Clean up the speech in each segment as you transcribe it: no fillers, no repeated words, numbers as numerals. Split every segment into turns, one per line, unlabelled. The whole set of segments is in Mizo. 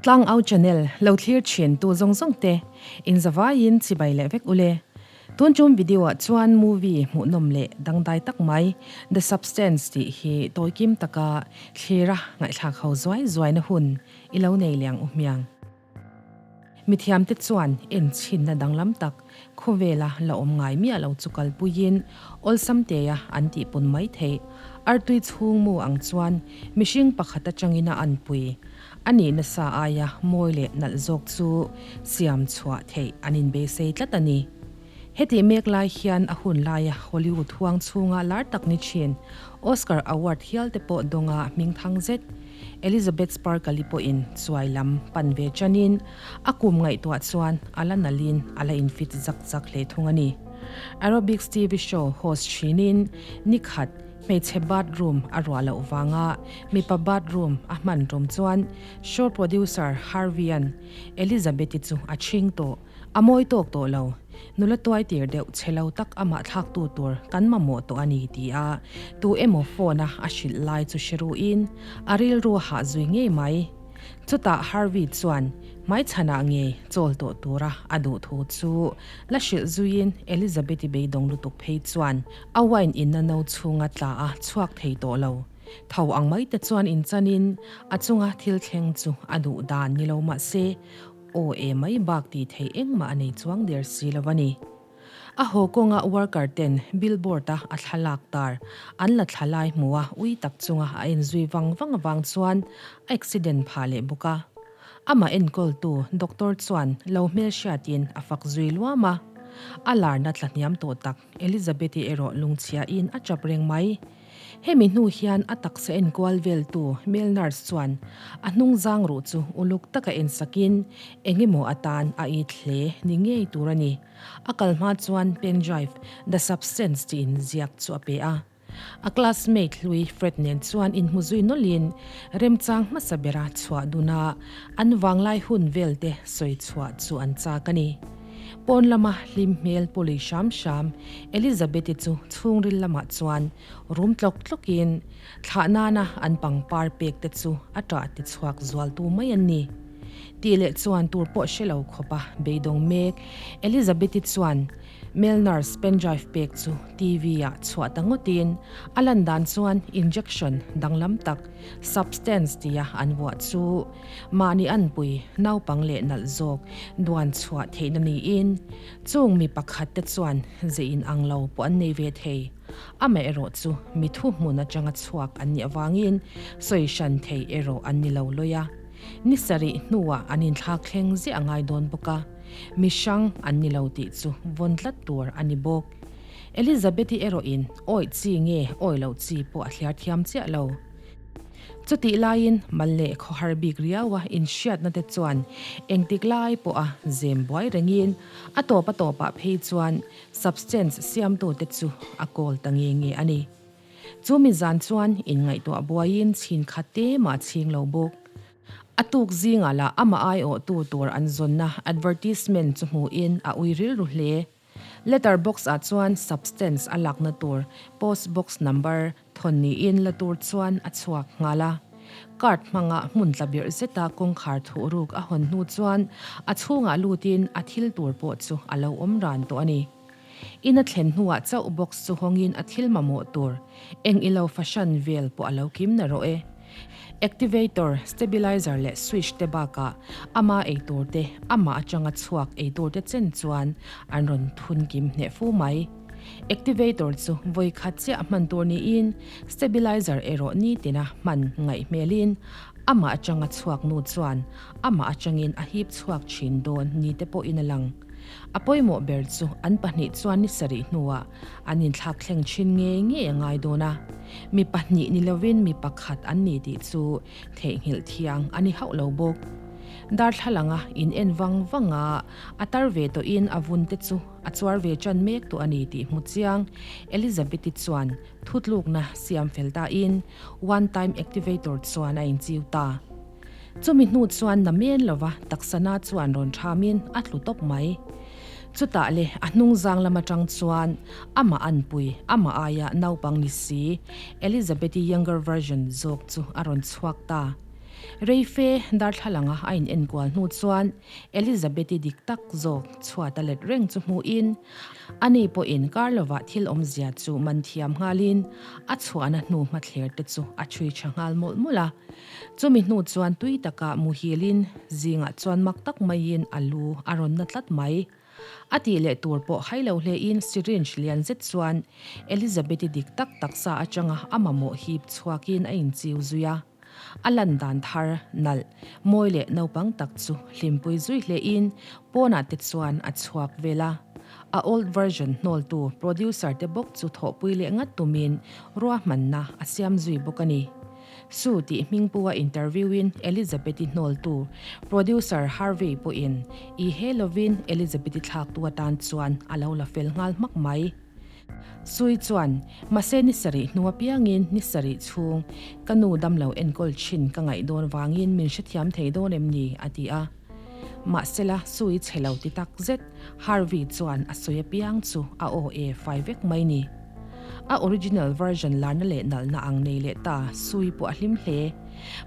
Tlangau channel lo thlir thin tu zawng zawng te in zavaiin chibai leh vek ule. Tun tum video ah chuan movie hmuhnawm leh dangdai tak mai The Substance tih hi tawikim taka thlira ngaihthlak ho zuai zuaina hun i lo nei liang u hmiang. Mithiamte chuan enchhinna danglam tak khawvela la awm ngai miah lo chu kalpuiin awlsam teia an tihpun mai theih. Artui chhung mu ang chuan mihring pakhat atangin a anpui a nih nasa aia mawi leh nalh zawk chu siam chhuah theih an inbeisei tlat a ni. Hetih mek lai hian a hun laia Hollywood huang chhunga lar tak ni thin Oscar Award hial te pawh dawnga hmingthang zet Elizabeth Sparkle-i pawhin chuai lam pan ve chanin a kum ngaihtuah chuan a la nalhin a la infit zak zak hle thung a ni. Aerobics TV show host thinin nikhat hmeichhe bathroom a ruah loh vanga mipa bathroom a hman tum chuan show producer Harvey-a'n Elizabeth-i chu a chhing tawh. A mawi tawk tawh lo. Nula tuai tir deuh che lo tak amah thlaktu tur kan mamawh tawh a ni ti a, tu emaw phone a a hrilh lai chu hre ruhin a rilru a hah zui ngei mai. Chutah Harvey chuan hmaichhanah ngei chawl tawh tura a duh thu chu la hrilh zuiin Elizabeth-i beidawng lutuk phei chuan a wine inna no chhunga tla a chhuak thei tawh lo. Tho ang mai te chuan inchanin a chunga thil thleng chu a duh dan ni lo mah se Aw e mai bak tih theih engmah a nei chuang der si lo a ni. A haw kawnga worker ten billboard a a thlalak tar an la thla lai hmu a ui tak chunga a enzui vang vang avang chuan a accident phah leh bawk a. Amah enkawltu doctor chuan lo hmelhriatin a fak zui luam a. A larna tla hniam tawh tak Elizabeth-i erawh lungchhiain a chap reng mai. Hemi hnu hian a taksa enkual veltu male nurse chuan a hnung zang ruh chu uluk taka ensakin eng emaw atan a it hle ni ngei tur a ni. A kal hma chuan pen drive The Substance tih inziak chu a pe a. A classmate hlui Fred nen chuan inhmu zui nawlhin remchang hmasa bera chhuah duna an vanglai hun velte sawi chhuah chu an chak a ni. Pawn lama hlim hmel pu lui hram hram Elizabeth-i chu chhungril lamah chuan rum tlawk tlawkin thlah nana an pangpar pek te chu a ṭah ti chhuak zual tu mai an ni. Tih leh chuan tur pawh hre lo khawpa beidawng mek Elizabeth-i chuan Male nurse pendrive pek chu TV ah chhuah ta ngawtin a lan dan chuan injection danglam tak substance tia an vuah chu mahni anpui naupang leh nalh zawk duan chhuah theihna niin chung mi pakhat te chuan ze in ang lo pawh an nei ve thei. Amaherawh chu mi thuhmun atanga chhuak an nih avangin sawi hran thei erawh an ni lo lawi a. Ni sarih hnuah an inthlak thleng ziah a ngai dawn bawk a. Mi hrang an ni lo tih chu vawn tlat tur a ni bawk. Elizabeth-i erawhin awih chi nge awih loh chi pawh a thliar thiam chiah lo. Chutih laiin mal leh khawhar bik riaua inhriatna te chuan engtik lai pawha zem buai rengin a tawp a tawpah phei chuan substance siamtute chu a kawl ta nge nge a ni. Chu mi zan chuan inngaihtuah buaiin chhin khat te mah chhing lo bawk. A tuk zingah lah amah aiawhtu tur an zawnna advertisement chu hmuhin a ui rilru hle. Letter box ah chuan substance a lakna tur post box number thawn niin la tur chuan a chhuak nghal a. Card hmanga hmun tla birh zeta kawngkhar thuh ruk a hawn hnu chuan a chhungah lutin a thil tur pawh chu a lo awm ran tawh a ni. In a thlen hnuah chauh box chu hawngin a thil mamawh tur eng ilo fahran vel pawh a lo kim na rawh e. Activator, stabilizer leh switch te bakah ama eitur te amah atanga chhuak eitur te chen chuan an rawn thun kim hneh fu mai. Activator chu vawi khat chiah hman tur niin stabilizer erawh nitina hman ngaih hmelin amah atanga chhuak nu chuan amah atangin a hip chhuak thin dawn ni te pawhin a lang. A pawimawh ber chu an pahnih chuan ni sarih hnuah an inthlak thleng thin ngei ngei a ngai dawn a, mi pahnih ni lovin mi pakhat an ni tih chu theihnghilh thiang a ni hauh lo bawk. Darthlalanga in en vang vang a, a tar ve tawhin a vun te chu a chuar ve ṭan mek tawh a ni tih hmu chiang Elizabeth-i chuan thutlukna siam fel tain one time activator chuan a inchiu ta. Chumi hnu chuan na men lova taksana chuan rawn thamin a tlu tawp mai. Chutah leh a hnung zang lam atang chuan amah anpui, amah aia naupang ni si, Elizabeth-i younger version zawk chu a rawn chhuak ta. Reife darthlalanga a in enkual hnu chuan Elizabeth-i dik tak zawk chhuat a let reng chu hmuhin ani pawhin kar lovah thil awmzia chu man thiam nghalin a chhuahna hnu hmathler te chu a chhui tha nghal mawlh mawlh a. Chumi hnu chuan tui taka muhilin zingah chuan mak tak maiin a lu a rawn na tlat mai. A tih leh tur pawh hai lo hlein syringe lian zet chuan Elizabeth-i dik tak taksa atanga a mamawh hip chhuakin a inchiu zui a. A lan dan thar, nalh, mawi leh naupang tak chu hlimpui zui hlein pawnah te chuan a chhuak vel a. A old version hnawltu producer te bawk chu thawhpui leh ngat tumin ruahmanna a siam zui bawk a ni. Sue tih hmingpua interview-in Elizabeth-i hnawltu producer Harvey pawhin i he lovin Elizabeth-i thlaktu atan chuan a lo la fel nghal hmak mai. Sue chuan, Mahse ni sarih hnu apiangin ni sarih chhung ka nu damlo enkawl thin ka ngaih dawn vangin min hrethiam thei dawn em ni? a ti a. Mahsela Sue chhe lo ti tak zet Harvey chuan a sawi apiang chu a aw e fai vek mai ni. A original version larna leh nalhna ang nei leh ta Sui pawh a hlim hle.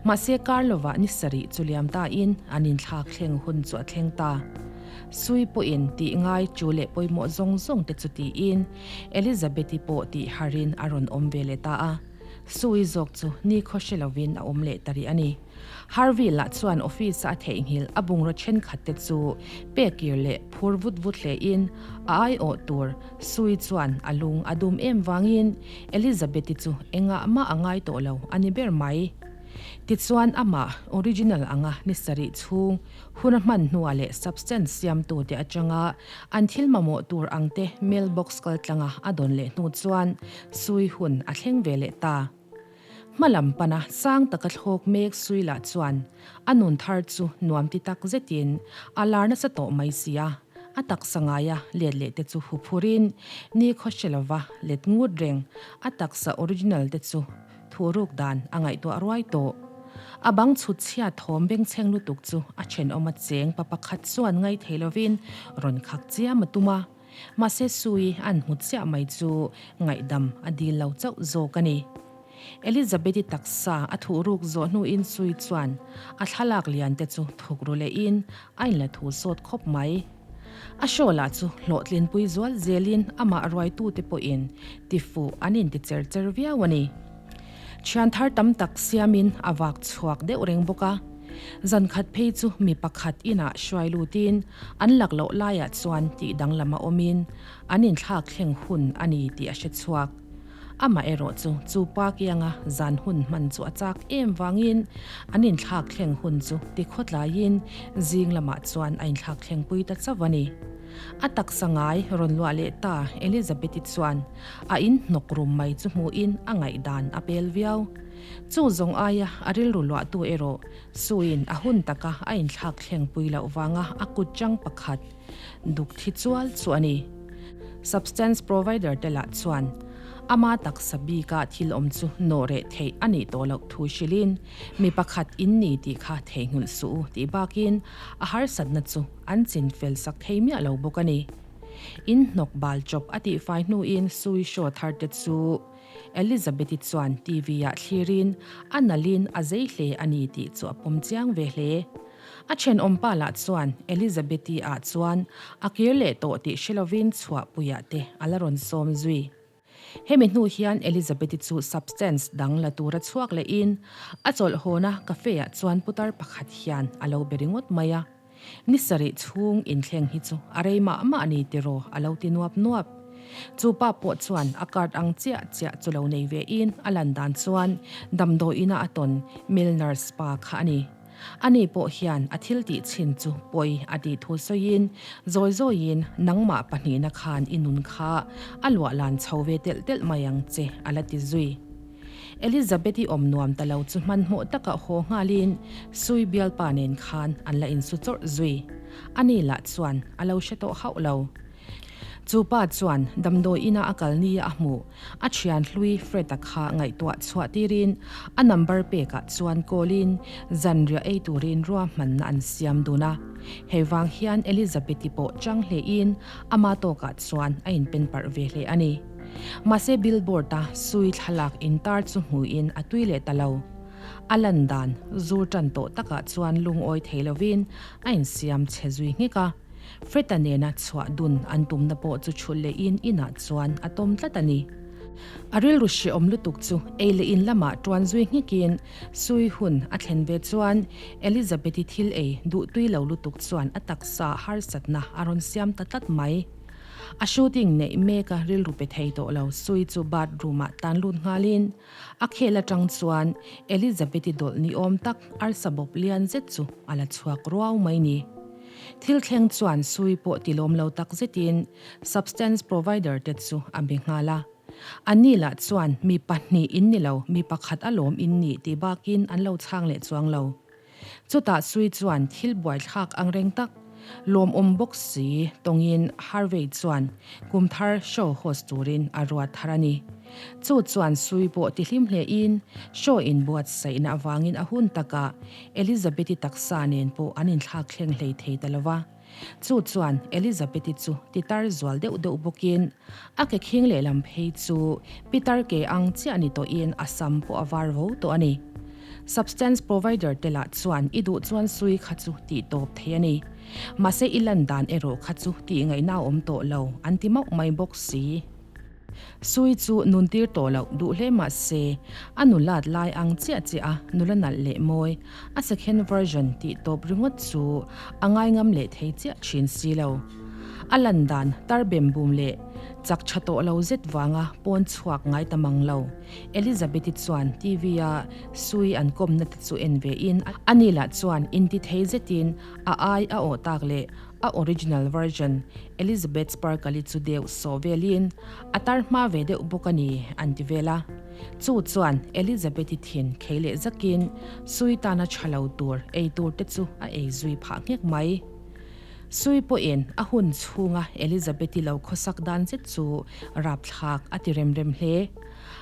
Mahse kar lovah ni sarih chu liam tain an inthlak thleng hun chu a thleng ta. Sui pawhin tih ngai chu leh pawimawh zawng zawng te chu tiin Elizabeth-i pawh tih harin a rawn awm ve leh ta a. Sui zawk chu nikhaw hre lovin a awm leh ta rih a ni. Harvey lah chuan office-a a theihnghilh a bungraw thenkhat te chu pek kir leh phur vut vut hlein a aiawh tur Sui chuan a lung a dum em vangin Elizabeth-i chu engah mah a ngai tawh lo a ni ber mai. Tichuan amah original anga ni sarih chhung hun a hman hnuah leh substance siamtute atanga an thil mamawh tur ang te mailbox kaltlanga a dawn leh hnu chuan Sui hun a thleng ve leh ta. Hma lam pana sang taka thlawk mek sui lah chuan a nun thar chu nuam ti tak zetin a lar nasa tawh mai si a, a taksa ngaia let leh te chu hu phurin nikhaw hre lova let ngut reng a taksa original te chu thuruk dan a ngaihtuah ruai tawh. A bang chhut chhia thawm bengchheng lutuk chu a thenawm a cheng pa pakhat chuan ngaithei lovin rawn khak chiam a tum a. Mahse Sui an hmu chiah mai chu ngaihdam a dil lo chauh zawk a ni. Elizabeth-i taksa a thuh ruk zawh hnuin Sui chuan a thlalak lian te chu thuk ru lehin a inla thu sawt khawp mai. A show lah chu hlawhtlinpui zual zelin amah ruaitute pawhin tifuh an inti cher cher viau a ni. Thian thar tam tak siamin a vak chhuak deuh reng bawk a. Zan khat phei chu mi pakhat inah hruai lutin an lak loh laiah chuan tih danglam a awmin an inthlak thleng hun a ni tih a hre chhuak. Amaherawh chu chu pa kianga zan hun hman chu a chak em vangin an inthlak thleng hun chu tikhawtlaiin zing lamah chuan a inthlak thlengpui ta chauh a ni. A taksa ngai rawn luah leh ta Elizabeth-i chuan a in hnawk rum mai chu hmuhin a ngaihdan a pel viau. Chu zawng aia a rilru luahtu erawh Suin a hun taka a inthlak thlengpui loh vanga a kut chang pakhat duk thi chual chu a ni. Substance provider te lah chuan ama taksa bika thil awm chu nawh reh theih a nih tawh loh thu hrilhin mi pakhat in ni tih kha theihnghilh suh u tih bakin a harsatna chu an chin fel sak thei miah lo bawk a ni. In hnawk bal chawp a tihfai hnuin Sui show thar te chu Elizabeth-i chuan TV-ah thlirin a nalhin a zei hle a ni tih chu a pawm chiang ve hle. A thenawmpa lah chuan Elizabeth-i ah chuan a kir leh tawh tih hre lovin chhuahpuiah te a la rawn sawm zui. Hemi hnu hian Elizabeth-i chu substance dang la tura chhuak lehin a chawlh hawna cafe-ah chuan putar pakhat hian a lo be ringawt mai a. Ni sarih chhung inthleng hi chu a rei mah mah a ni tiraw a lo ti nuap nuap. Chu pa pawh chuan a card ang chiah chiah chu lo nei ve in a lan dan chuan damdawiina a tawn Milner Spa kha a ni. Ani pawh hian a thil tih chhin chu pawi a tih thu sawiin zawi zawiin nangmah pahnihna khan i nun kha a luah lan chho ve telh telh mai ang che a la ti zui. Elizabeth-i awm nuam ta lo chu hmanhmawh taka haw nghalin Sui bialpa nen khan an la insu chawrh zui. Ani lah chuan a lo hre tawh hauh lo. Chu pa chuan damdawi ina a kal nia a hmuh a thian hlui Fred-a kha ngaihtuah chhuah tirin a number pekah chuan call-in zanriah ei turin ruahmanna an siam dun a. Hei vang hian Elizabeth-i pawh chang hlein ama tawkah chuan a inpen parh ve hle a ni. Mahse billboard-a sui thlalak intar chu hmuhin a tui leh ta lo. A lan dan zur tan tawh takah chuan lungawi thei lovin a insiam chhe zui nghek a. Fred-a nena chhuah dun an tumna pawh chu chhulh lehin inah chuan a tawm tlat a ni. A rilru hrehawm lutuk chu ei leh in lamah tuan zui nghekin sui hun a thlen ve chuan Elizabeth-i thil ei duhtui lo lutuk chuan a taksa harsatna a rawn siam ta tlat mai. A shooting neih meka rilru pe thei tawh lo sui chu bathroom-ah tlan lut nghalin a khel atang chuan Elizabeth-i dawlh ni awm tak arsa bawp lian zet chu a la chhuak ruau mai ni. Thil thleng chuan sui pawh ti lawm lo tak zetin Substance provider te chu a be nghal a. Anni lah chuan mi pahnih in ni lo, mi pakhat alawm in nih tih bakin an lo chhang leh chuang lo. Chutah Sui chuan thil buaithlak ang reng tak, lawmawm bawk si tawngin Harvey chuan kum thar show host turin a ruat thar a ni. Chu chuan Sui pawh tihlim hlein show inbuatsaihna avangin a hun takah Elizabeth-i taksa nen pawh an inthlak thleng hlei thei ta lo va. Chu chuan Elizabeth-i chu ti tar zual deuh deuh bawkin a ke khing lehlam phei chu pitar ke ang chiah ni tawhin a sam pawh a var vo tawh a ni. Substance provider te lah chuan i duh chuan sui kha chu tih tawp thei a ni. Mahse i lan dan erawh kha chu tih ngaihna a awm tawh lo an ti mauh mai bawk si. Sui chu nun tir tawh loh duh hle mah se, a nulat lai ang chiah chiah a nula nalh leh mawi, a second version tih tawp ringawt chu a ngaingam leh thei chiah thin si lo. A lan dan tar bem bum leh chak tha tawh lo zet vanga pawn chhuak ngai ta mang lo. Elizabeth-i chuan TV-a Sui an kawmna te chu en ve in, ani lah chuan intithei zetin a ai a awh tak leh A original version Elizabeth Sparkle-i chu deuh sawh velin a tar hma ve deuh bawk a ni an ti vel a. Chu chuan Elizabeth-i thin khei leh zakin Sui tana tha lo tur ei tur te chu a ei zui phah nghek mai. Sui pawhin a hun chhunga Elizabeth-i lo khawsak dan zet chu rapthlak a ti rem rem hle.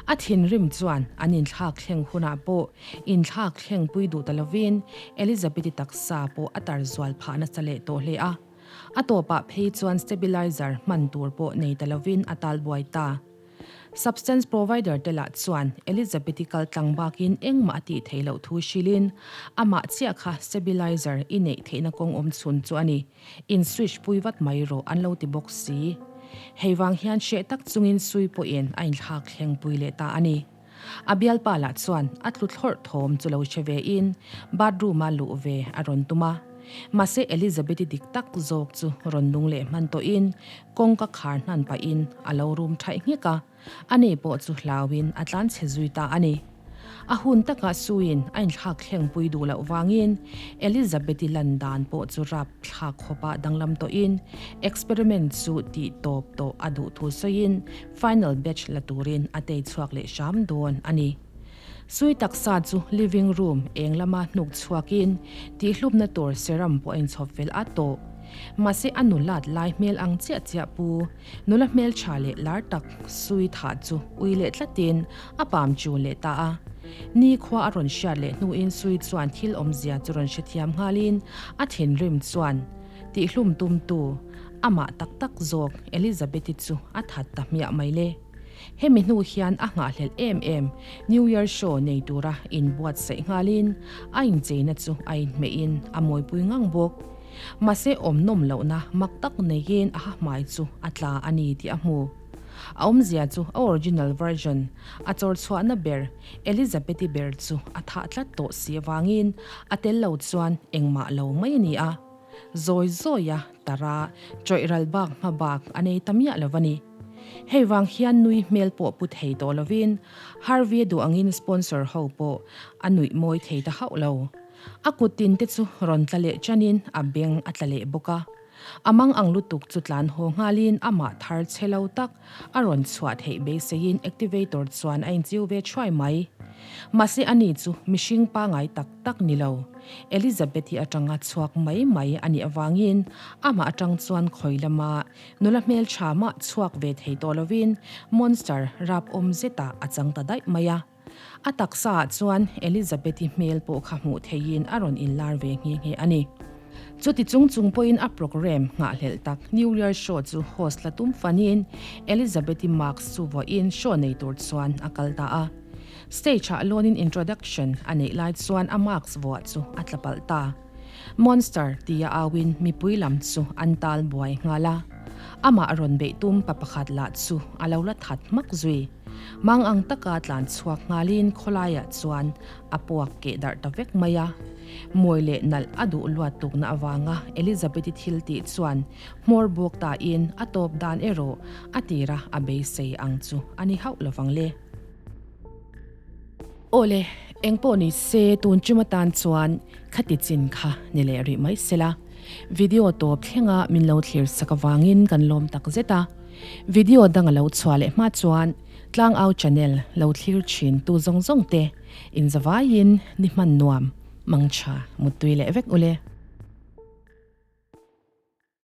A thinrim chuan an inthlak thleng hunah pawh inthlak thleng pui duh ta lovin Elizabeth-i taksa pawh a tar zual phah nasa leh tawh hle a. A tawpah phei chuan stabilizer hman tur pawh nei ta lovin a tal buai ta. Substance provider te lah chuan Elizabeth-i kal tlang bakin engmah a tih theih loh thu hrilhin amah chiah kha stabilizer i neih theihna kawng awm chhun chu a ni. In switch pui vat mai rawh an lo ti bawk si. Hei vang hian hreh tak chungin Sui pawhin a inthlak thleng pui leh ta a ni. A bialpa lah chuan a tlu thlawrh thawm chu lo hre vein bathroom-a luh ve a rawn tum a. Mahse Elizabeth-i dik tak zawk chu rawn nung leh hman tawhin kawngka khar hnan pahin a lo rum thaih nghek a. Ani pawh chu hlauin a tlanchhe zui ta a ni. A hun takah Suiin a inthlak thlengpui duh loh vangin Elizabeth-i lan dan pawh chu rap thlak khawpah danglam tawhin experiment chu tih tawp tawh a duh thu sawiin final batch la turin a tei chhuak leh hram dawn a ni. Sui taksa chu living room eng lama hnuk chhuakin tihhlupna tur serum pawh a inchhawp fel at tawh. Mahse a nulat lai hmel ang chiah chiah pu Nula hmeltha leh lar tak Sui thah chu ui leh tlatin a pam chul leh ta a. Nikhua a rawn hriat leh hnuin Sui chuan thil awmzia chu rawn hrethiam nghalin a thinrim chuan tihhlum tumtu amah tak tak zawk Elizabeth-i chu a that ta hmiah mai le. Hemi hnu hian a nghahhlelh em em New Year show nei tura inbuatsaih nghalin a incheina chu a inhmehin a mawipui ngang bawk. Mahse awm nawm lohna mak tak neiin a hahmai chu a tla a ni tih a hmu. A awmzia chu a original version, a chawr chhuahna ber Elizabeth-i ber chu a thah tlat tawh si avangin a tel lo chuan engmah lo mai a ni a. Zawi zawia tara chawih ral bak hma bak a nei ta miah lo a ni. Hei vang hian nui hmel pawh pu thei tawh lovin Harvey-a duh angin sponsor ho pawh a nuih mawi thei ta hauh lo. A kut tin te chu rawn tla leh chanin a beng a tla leh bawk a. A mang ang lutuk chu tlan haw nghalin amah thar che lo tak a rawn chhuah theih beiseiin activator chuan a inchiu ve thuai mai. Mahse ani chu mihring pangai tak tak ni lo. Elizabeth-i atanga chhuak mai mai a nih avangin amah atang chuan khawi lama nula hmeltha mah chhuak ve thei tawh lovin monster rap awm zetah a chang ta daih mai a. A taksaah chuan Elizabeth-i hmel pawh kha hmuh theihin a rawn inlar ve nghe nghe a ni. Chuti chung chung pawhin a programme nghahhlelh tak New Year Show chu host la tum fanin Elizabeth-i mask chu vawiin show nei tur chuan a kal ta a. Stage ah lawnin introduction a neih lai chuan a mask vuah chu a tla palh ta. Monster tia auin mipui lam chu an tal buai nghal a. Amah rawn beih tum pa pakhat lah chu a lo la that hmak zui. Mang ang taka tlan chhuak nghalin khawlaiah chuan a puak keh darh ta vek mai a. Mawi leh nalh a duh luat tukna avanga Elizabeth-i thil tih chuan hmawr bawk tain a tawp dan erawh a tira a beisei ang chu a ni hauh lovang le. Aw le, eng pawh ni se tun tum atan chuan khati chin kha ni leh rih mai sela. Video tawp thlenga min lo thlir sak avangin kan lawm tak zet a. Video dang a lo chhuah leh hma chuan Tlangau channel lo thlir thin tu zawng zawng te inzavaiin ni hman nuam mangtha muttui leh vek ule.